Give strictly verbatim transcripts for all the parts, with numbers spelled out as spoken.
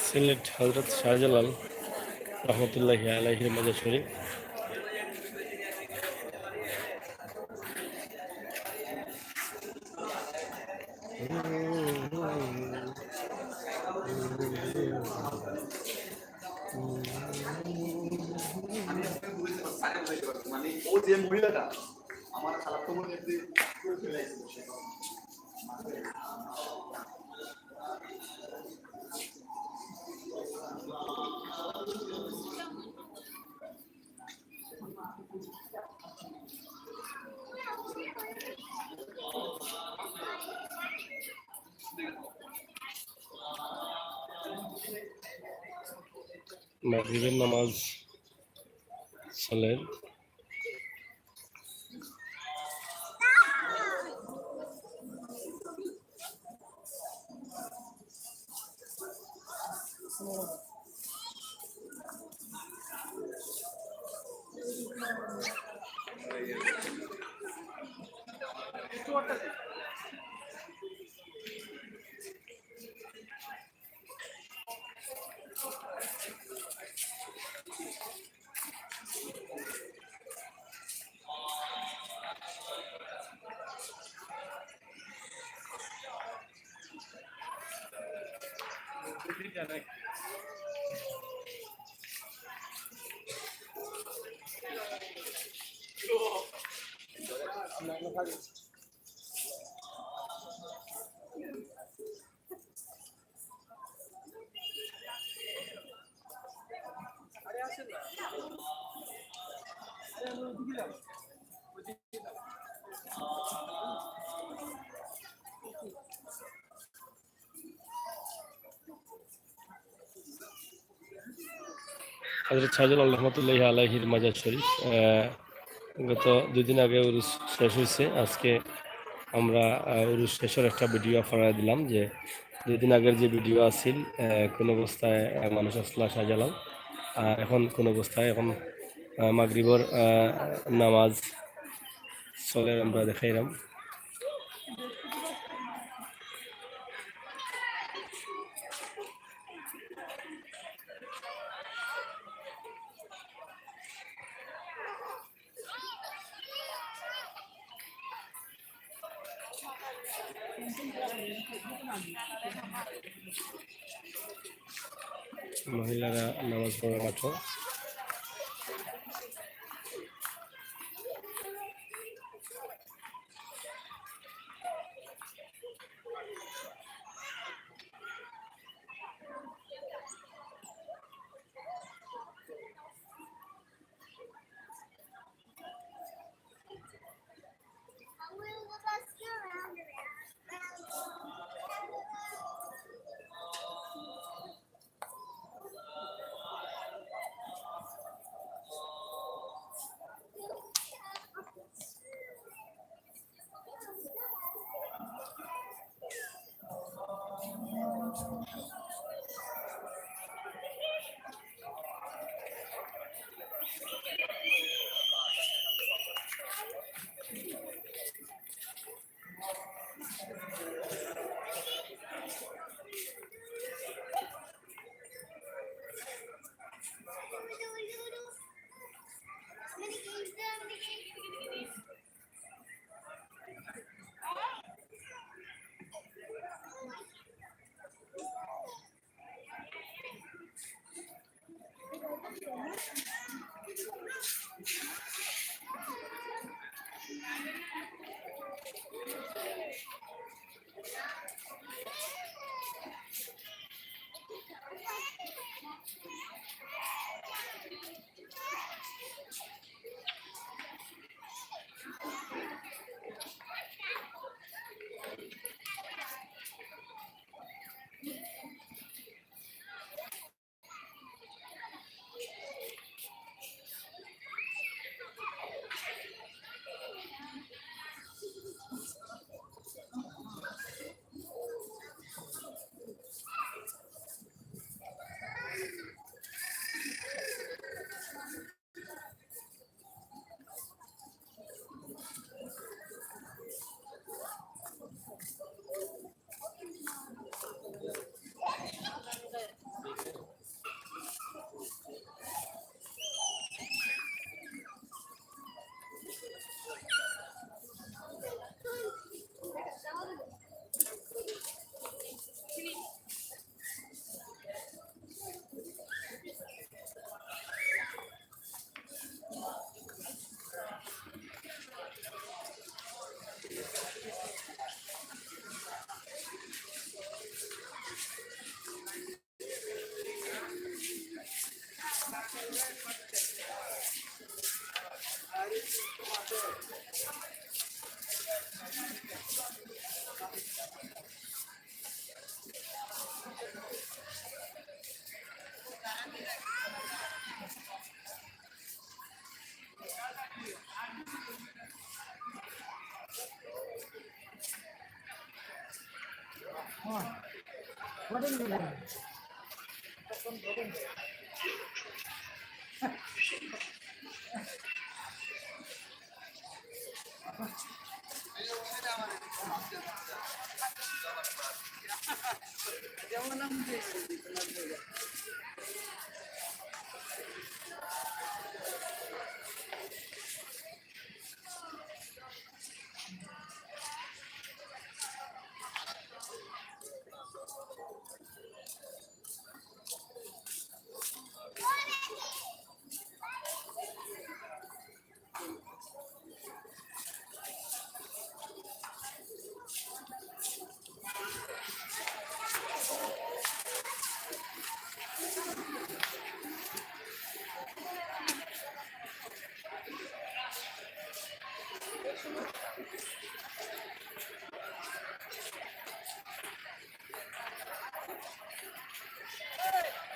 সিলেট হযরত শাহজালাল রহমতুল্লাহি আলাইহির মাজার শরীফ। মানে, ও যে মহিলাটা, আমার খালাতো বোনের যে করে ফেলাইছিল, সে মাগরিবের নামাজ চলের। হযরত শাহজালাল রহমতুল্লাহি আলাইহির মাজার শরীফ, আহ, গত দুই দিন আগে উরুস শেষ হইছে। আজকে আমরা, আহ, উরুস শেষর একটা ভিডিও আপনারারে দিলাম, যে দুই দিন আগের যে ভিডিও আছিল, আহ, কোন অবস্থায়, আহ, মানুষ আসলা শাহজালাল, আর এখন কোন অবস্থায়, এখন, আহ, মাগরিবর, আহ, নামাজ চলের, আমরা দেখাইলাম। মহিলারা নামাজ পড়ার মাত্র।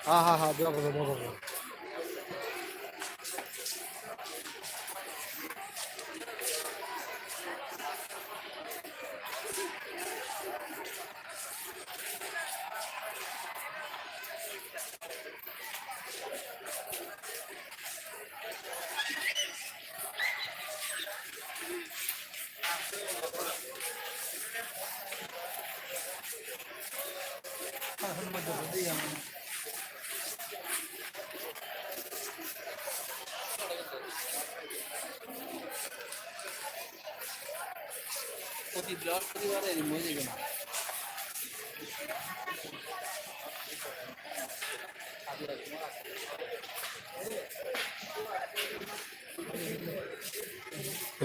হ্যাঁ, হ্যাঁ, হ্যাঁ, দোয়া করবো, দোয়া করবো। প্রতি বৃহস্পতিবারে এই মসজিদে না।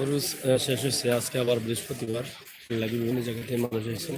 উরুস, আহ, শেষ হয়েছে। আজকে আবার বৃহস্পতিবার, লাগি বিভিন্ন জায়গাতে মানুষ আইছেন।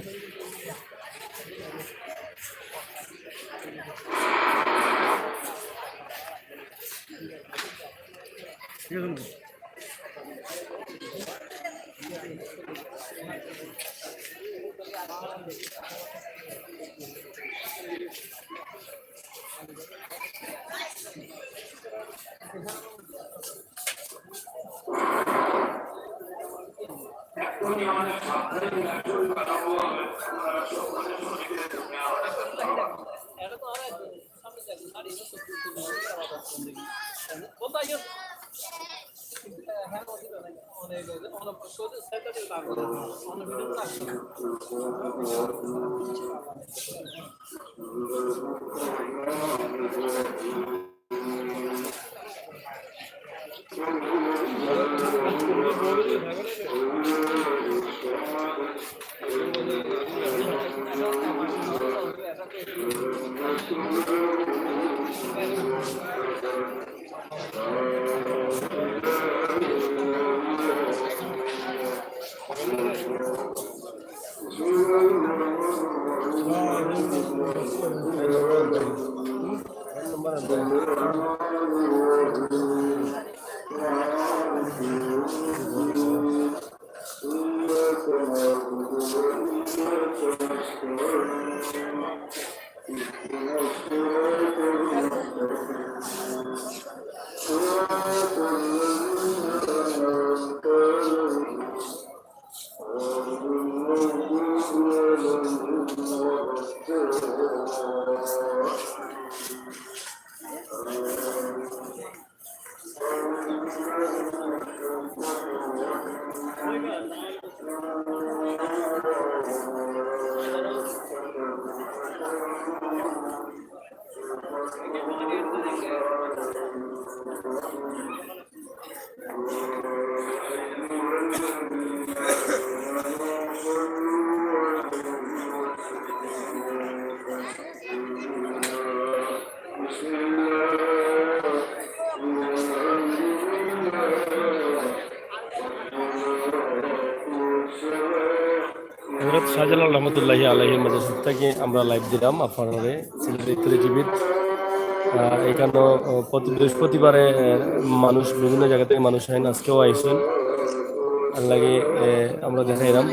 হযরত শাহজালাল রহমতুল্লাহি আলাইহির মাদ্রাসা থাকি আমরা live দিলাম আপনারারে সিলেটের ইত্তেলে টিভিত। আহ, এখানো, আহ, প্রতি বৃহস্পতিবারে, আহ, মানুষ, বিভিন্ন জায়গা থাকি মানুষ আইন, আজকেও আইছেন। আর লাগে, আহ, আমরা দেখাইলাম।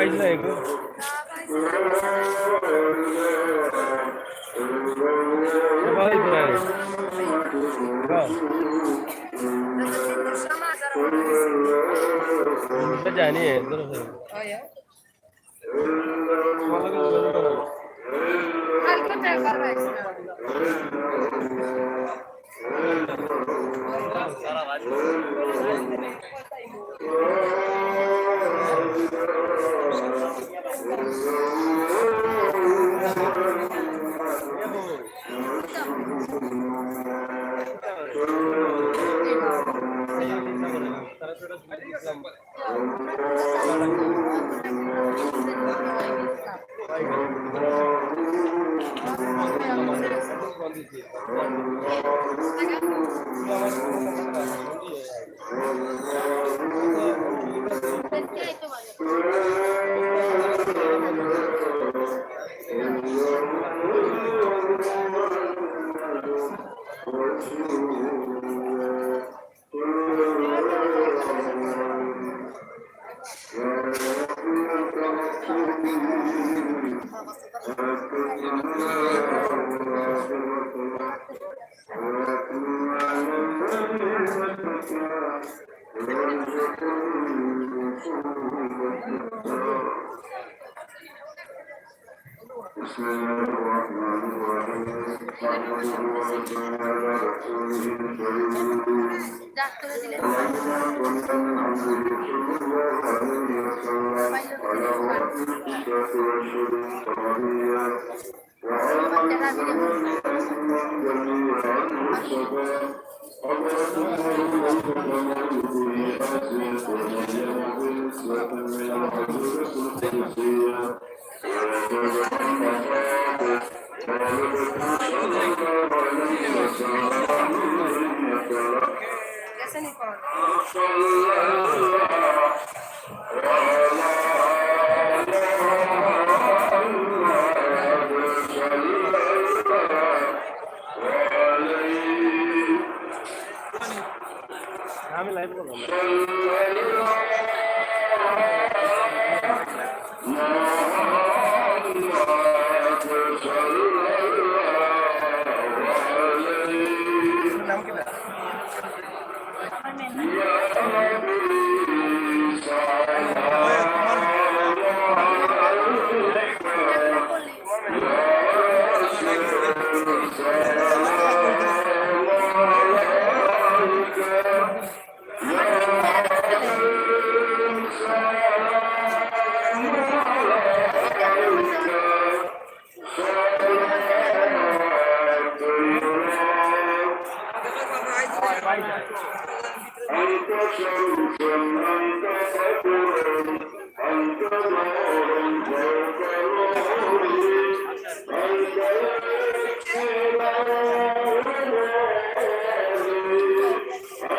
পাইছ না এগু? পাইছ না এগু? জানি, ধরো, ধরো। بسم الله الرحمن الرحيم. نحمده ونصلي على رسوله الكريم. اللهم صل على محمد صلى الله عليه وسلم، على رؤوس الستة والشهور الثمانية، وعلى الزمان أجمع جميعا الصفا. اللهم صل على محمد في آسيا ومريم في السماء العزيز القدسية. আমি লাইভ করলাম। নাম কি? أنت شمس، أنت صخر، أنت نور فوق نور، أنت يكفي الأمر،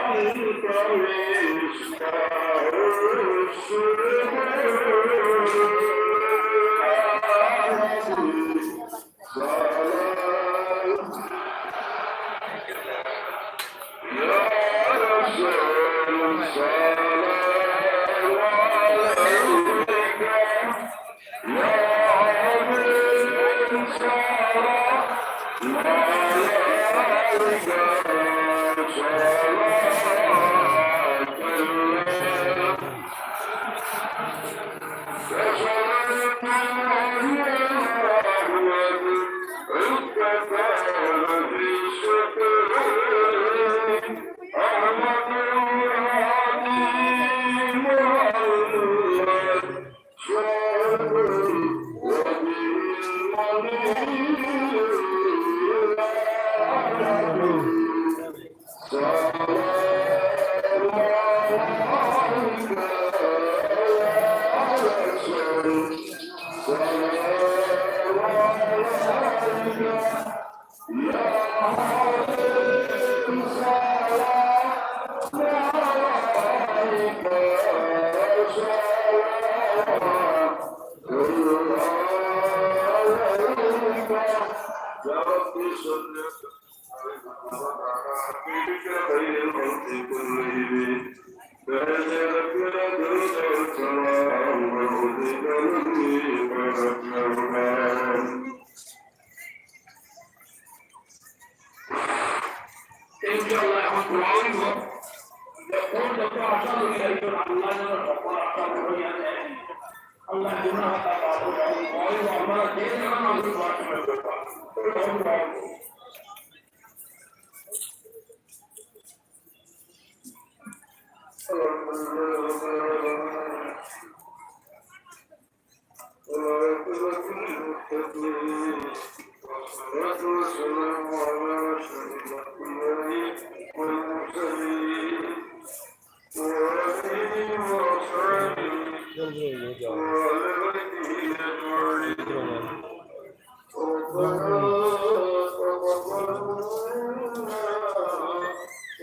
أنت مفتاح السرور. ইনশাআল্লাহ, এখন দোয়া হইব। যে কোন যত আশা করি একজন আল্লাহ যেন সকল আশা করি আনে। আল্লাহ গুনাহ খাতা মাফ করে দেন। ওই আমরা যে যেন আমাদের দোয়া করে দেন। ওই দোয়া করব। والعاقبة للمتقين. والصلاة والسلام على أشرف الأنبياء والمرسلين. وآله وأصحابه وأهل بيته أجمعين. ربنا تقبل منا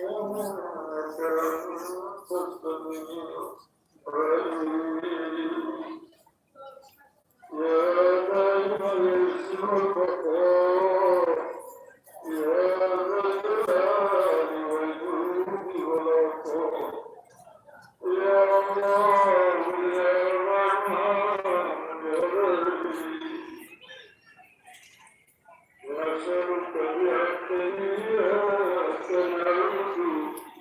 إنك أنت السميع العليم. يا دائم العز والبقاء، يا ذا الجلال والجود والعطاء، يا الله، يا رحمن، يا رحيم. نسألك بأنك إياك نعبد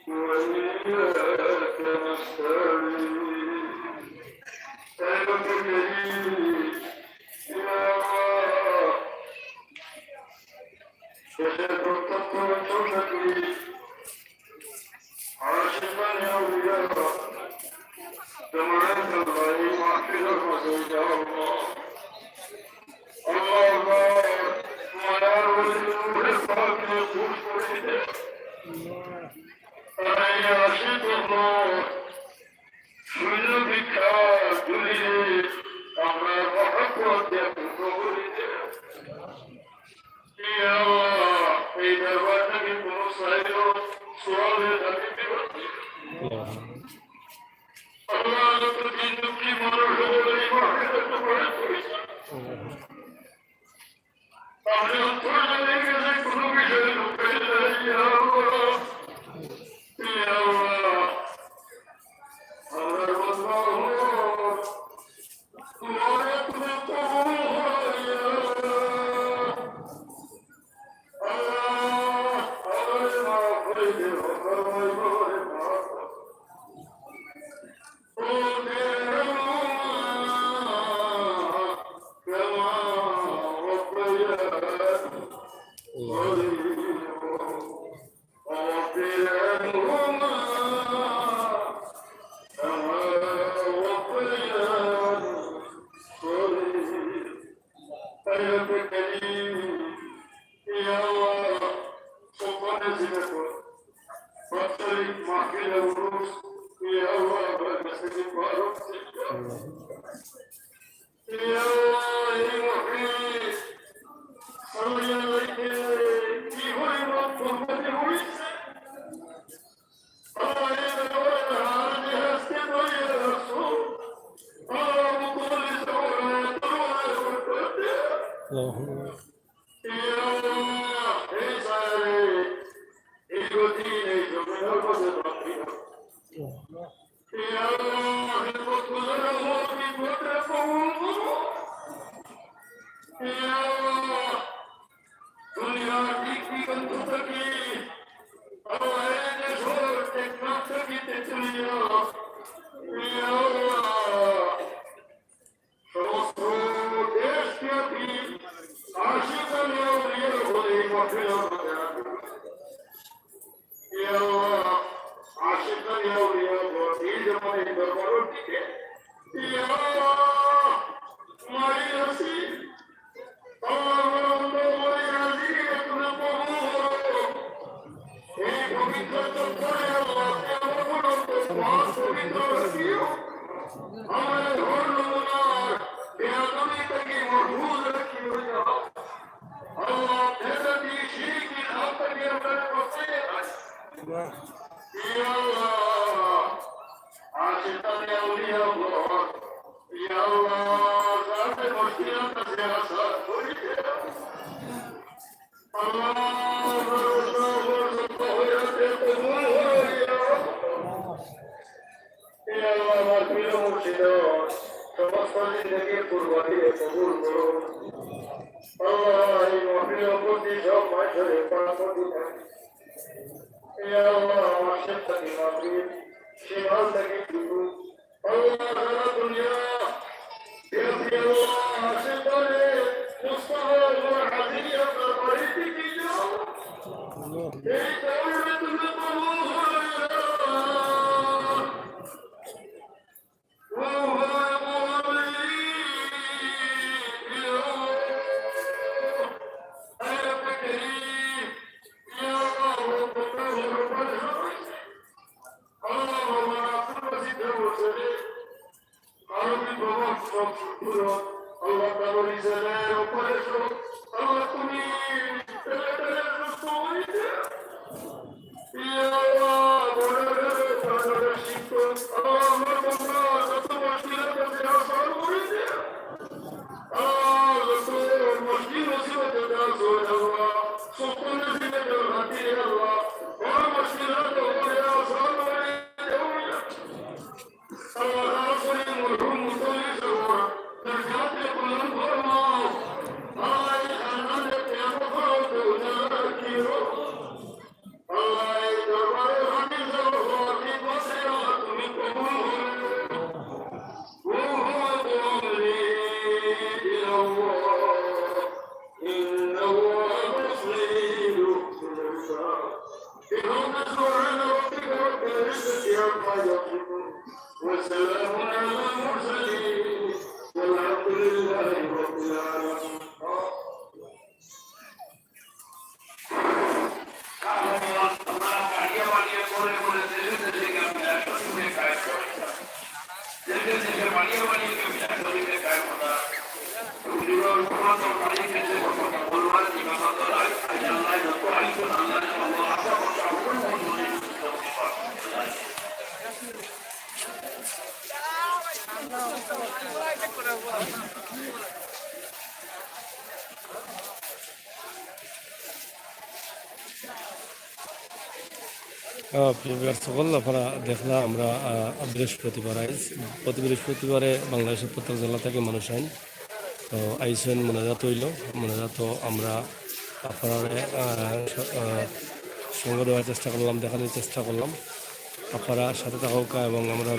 وإياك نستعين. يا رب الكريم، يا الله، দেশের প্রত্যন্ত অঞ্চল থেকে আশিকানে আউলিয়া জামাত আল্লাহ এই মাহফিলের মাঝে, ইয়া আল্লাহ। আল্লাহ, আল্লাহ, মায়ার ওলি নূরে পাকে খুশ করে দে। তারা এই আশিক আল্লাহ শূন্য ভিক্ষা ঝুলিয়ে আমরা মহব্বত দিয়ে পূর্ণ করে দে। ইয়া আল্লাহ, এই দরবার থেকে কোনো সাইল সওয়ালের দাবি বিরোধী। আল্লাহ, যত দিন দুঃখী মানুষ হবো, এই মাহফিলে তো বড় করেছে। আপনি অন্তর জানিয়ে গেছে কোনো বিষয়ে লুকাই নাই, ইয়া আল্লাহ। ইয়া আল্লাহ, আল্লাহর বান্দা হবো। رب ارحمهما كما ربياني صغيرا. يا رب الكريم، يا الله، سلطان الزنا، বাৎসরিক মাহফিলের উরুস, ইয়া আল্লাহ, আপনার কাছে মুবারক। ইয়া আল্লাহ, এই মাহফিল সাজাইয়া রাখে কি পরিমাণ সম্পত্তি হইছে। আল্লাহ, এই ব্যাপারে হার যে আজকে তৈরি রাখছো, আল্লাহ, মুকুল ইসলামের তরবারে করে দে। ইয়া আল্লাহ, এই সারে দীর্ঘদিন এই জমিনের মধ্যে বাকি। ইয়া আল্লাহ, আমি কতগুলো রহমত বিপদে পড়ব। ইয়া আল্লাহ, দুনিয়ার দিক দিগন্ত থেকে, আল্লাহ, এই দেশের টেকনাফ থেকে তেঁতুলিয়া, ইয়া আল্লাহ, সমস্ত দেশব্যাপী আশিকানে আউলিয়ার বলে এই মাহফিল আমরা জানাবো। ইয়া আল্লাহ, আশিকানে আউলিয়া বলে এই জামানে দরবারের দিকে, ইয়া আল্লাহ, মাই নাসির, আল্লাহ, আমার অন্তর বলে রাজি, তুমি কবুল করো। এই পবিত্র চত্বরে আল্লাহ, কিয়ামত পর্যন্ত পাক পবিত্র রাখিও। আমাদের হর নমুনার বেয়াদবি থেকে মাহফুজ রাখিও ইয়া আল্লাহ। আল্লাহ, বেয়াদবি, শিরক, বিদআত থেকে আমরা বাঁচিয়ে রাখো। ইয়া আল্লাহ, আশিকানে আউলিয়া বল, ইয়া আল্লাহ, যাতে মুশকিল আছে, আশা করি। আল্লাহ, আল্লাহ, আমার পীর মুর্শিদ সমস্ত জিন্দেগির কুরবানিরে কবুল করুন। আল্লাহ, এই মাহফিলে উপস্থিত সব মানষরে পাক দিন। ইয়া আল্লাহ, আমার শেখ থাকি মাহফিল, শিমাল থাকি টুকু। আল্লাহ, সারা দুনিয়া ব্যাপী আল্লাহ, আশেপাশে মুস্তাফা ওমর হাজিরি আপনার বাড়িতে কি যাও? এই দৌড়ে তুমি কবুল করে নাও। وسلام على المرسلين والحمد لله رب العالمين. আহ, প্রিয় viewers সকল, আপনারা দেখলা আমরা, আহ, বৃহস্পতিবার আইজ, প্রতি বৃহস্পতিবারে বাংলাদেশর প্রত্যেক জেলা থাকি মানুষ আইন। তো আইসেন মোনাজাত অইলো, মোনাজাত আমরা আপনারারে, আহ, স-, আহ, সঙ্গ দেওয়ার চেষ্টা করলাম, দেখানোর চেষ্টা করলাম। আপনারা সাথে থাকউক্কা এবং আমরা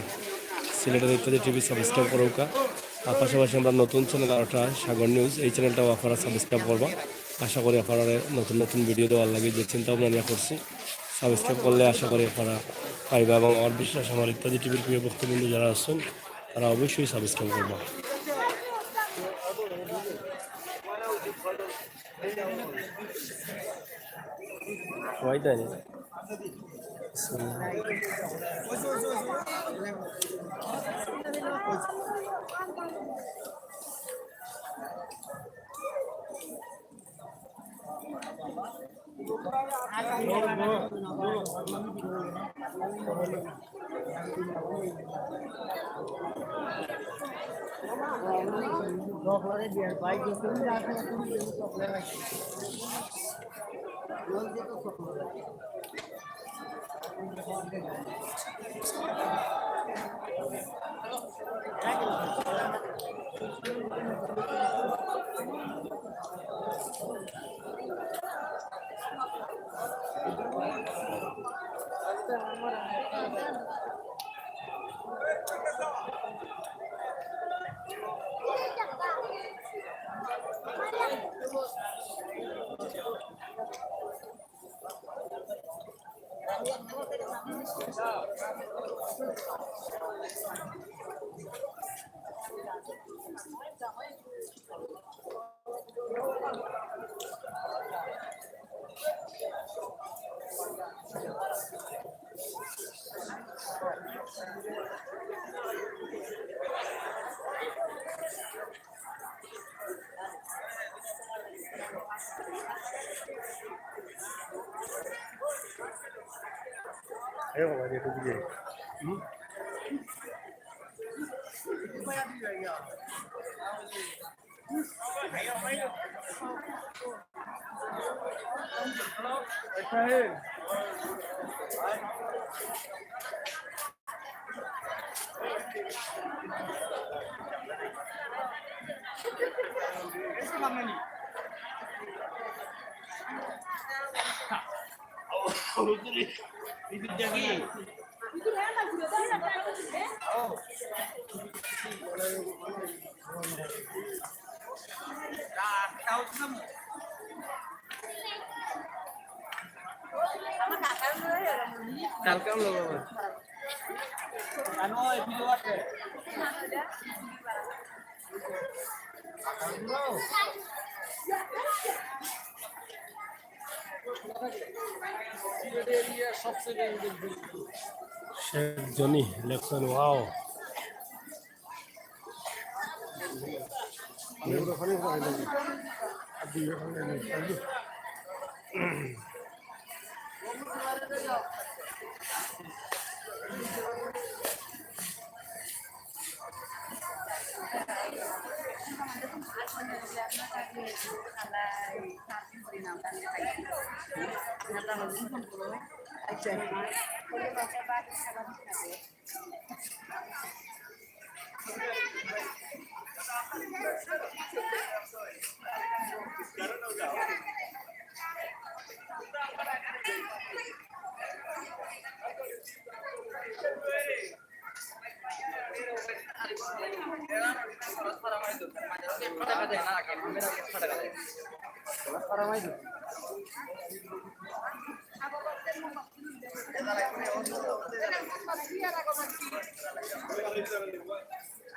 সিলেটের ইত্যাদি টিভি subscribe করউক্কা। আর পাশাপাশি আমরা নতুন channel আরোটা সাগর নিউজ, এই channelটাও আপনারা subscribe করবা। আশা করি আপনারারে নতুন নতুন video দেওয়ার লাগি যে চিন্তা ভাবনা নিয়া করছি, subscribe করলে আশা করি আপনারা পাইবা। এবং আমার বিশ্বাস, আমার ইত্যাদি টিভির প্রিয় ভক্তবৃন্দ যারা আছেন, তারা অবশ্যই subscribe করবা। সবাই তাই। কালকে আমরা বাবা। শেখ জনি লেখছেন, ওয়াও।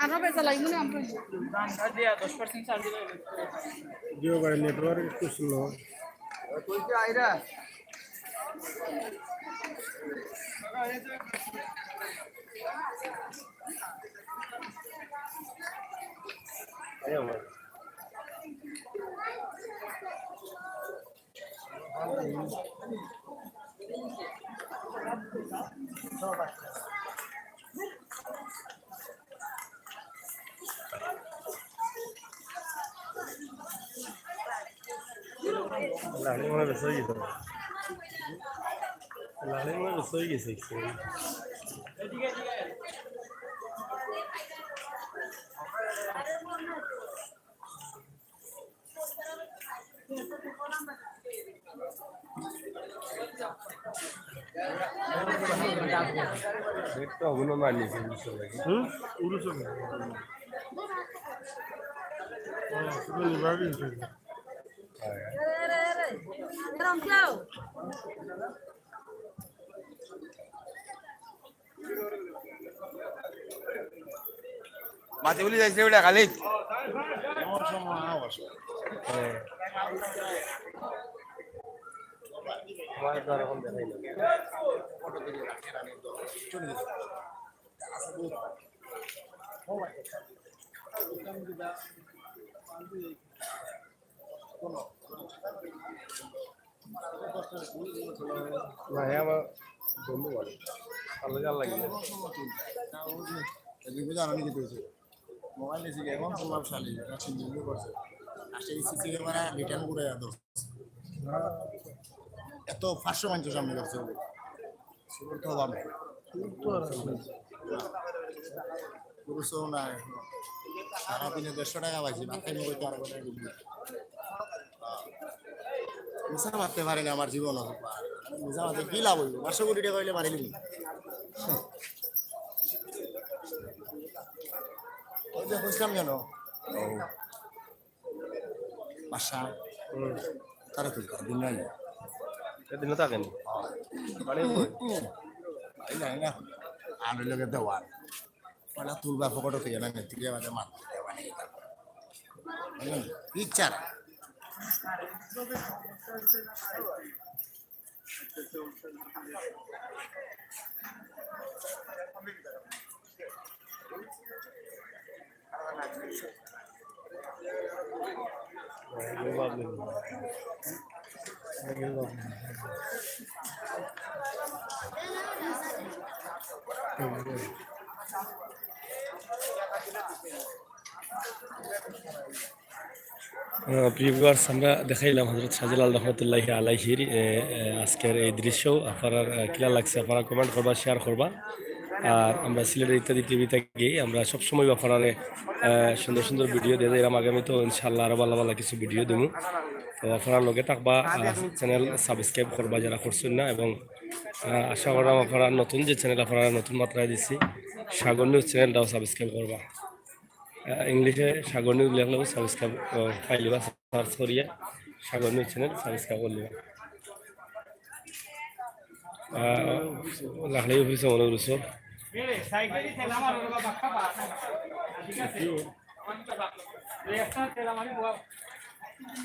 আরো বেজা লাগবে না আমরা। দামটা দিয়া দশ percent ছাড় দিলে হবে। জিও ভাই, নেটওয়ার্ক একটু স্লো। লাহড়ি মনে হয় বেশি হয়ে গেছে। লাহড়ি মনে হয় বেশি হয়ে গেছে। একটা অভিনন্দন আনিয়েছে, বুঝতে পারছি। হুম? উরুস হবে। হ্যাঁ, শুধু নিভাবি হচ্ছে। মাঝে বলি যাইছে ওটা খালি। হ্যাঁ। আমার তো এরকম দেখাই না। না, হে আমার বন্ধু বলে। আলাদা লাগে না। এদিকে জানো নি কি হয়েছে? মোবাইল নিয়েছি, এখন প্রভাবশালী, এটা সিন্ডিকেট করছে। আর সেই সিসি ক্যামেরা রিটার্ন করে দেয়। এত পাঁচশো মানুষের সামনে করছে বলে। সুরত হবা না। পুরুষও না, সারাদিনে দেড়শো টাকা পাইছি, ভাত খাইনি বলতে আরো কথা বলবি। মিছা মারতে পারি না আমার জীবন। মিছা মারতে কি লাভ হইব? পাঁচশো কোটি টাকা হইলে মারি নিবি। ওই যে বুঝলাম কেন? বাসা। হুম। তারা তুলতে পারবো না। এদিনও থাকে না। মানে, এই জানি না। আর ওই লোকের দেওয়ার। ওরা তুলবা ফকট থেকে না, তুলে আমাদের মারতে দেওয়া নেই। বুঝলেন? ইচ্ছা না। আহ, প্রিয় viewers, আমরা দেখাইলাম হযরত শাহজালাল রহমতুল্লাহি আলাইহির, এ, এ, আজকের এই দৃশ্য। আপনারার, আহ, কিলা লাগছে, আপনারা comment করবা, share করবা। আর আমরা সিলেটের ইত্যাদি টিভি থাকি, আমরা সবসময় আপনারারে, আহ, সুন্দর সুন্দর ভিডিও দিয়া যাই। এরম আগামী তো ইনশাআল্লাহ আরো ভালা ভালা কিছু ভিডিও দিমু। তো আপনারা লগে থাকবা, আহ, চ্যানেল সাবস্ক্রাইব করবা যারা করছইন না, এবং, আহ, আশা করলাম আপনারা নতুন যে চ্যানেল আপনারা নতুন মাত্রায় দিছি, সাগর নিউজ চ্যানেলটাও সাবস্ক্রাইব করবা। আহ, ইংলিশে সাগর নিউজ লেখলেও সাবস্ক্রাইব, আহ, পাইলিবা, সার্চ করিয়া সাগর নিউজ চ্যানেল সাবস্ক্রাইব করলিবা। আহ, লাখলাই অফিসে মনে করছো।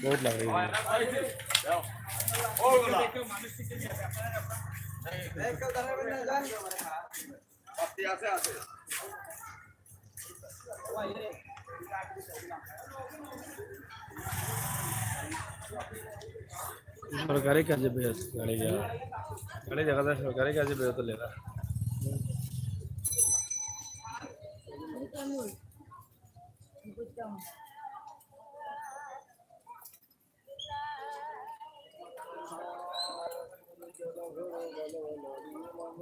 বহুত লাখলাই অফিস। সরকারি কাজে বেরোত গাড়ি যাওয়া। গাড়ি দেখা যায় সরকারি কাজে বেরোতে লেখা।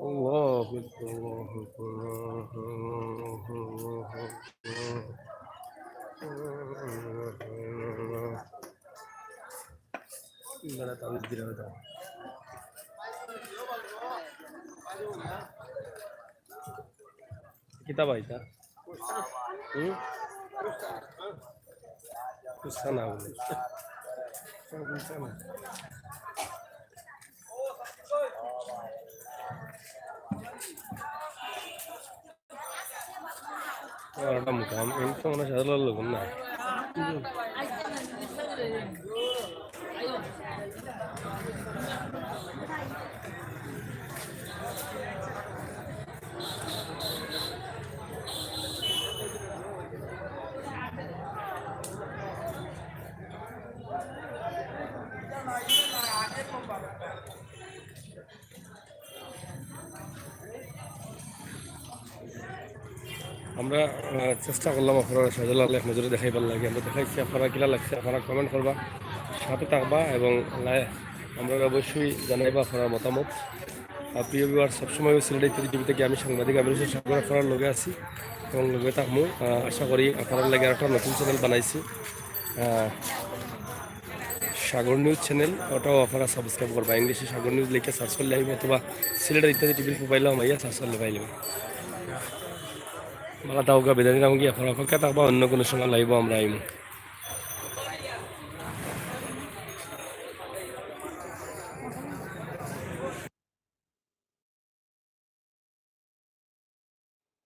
আল্লাহু আকবার, আল্লাহু আকবার, আল্লাহু আকবার। দাঁড়া, তাবিজ দিলে হয়তো। কিতা বা ইটা? হুম? কুস্তা না বলে। কুস্তা না। আর একটা মুকাম, এমনি তো মনে হয় সাদা লাল লোক না। আমরা, আহ, চেষ্টা করলাম আপনারারে শাহজালাল এক নজরে দেখাইবার লাগি। আমরা দেখাইছি, আপনারার কিলা লাগছে, আপনারা comment করবা, সাথে থাকবা এবং লাই-, আমরারে অবশ্যই জানাইবা আপনারার মতামত। আর প্রিয় viewer, সবসময় সিলেট ইত্যাদি টিভি থাকি আমি সাংবাদিক আমির হোসেন সাগর আপনারার লগে আছি এবং লগে থাকমু। আহ, আশা করি আপনারার লাগি আরেকটা নতুন চ্যানেল বানাইছি। আহ, সাগর নিউজ চ্যানেল, ওটাও আপনারা সাবস্ক্রাইব করবা। ইংলিশে সাগর নিউজ লিখে সার্চ করলে আইবো, অথবা সিলেটের ইত্যাদি টিভির প্রোফাইলও মাইয়া সার্চ করলে পাইলিবা। ভালা থাকবা, বিদায় নিলাম গিয়া, আপনারা অপেক্ষা থাকবা, অন্য কোনো সময় লাইভও আমরা আইমু।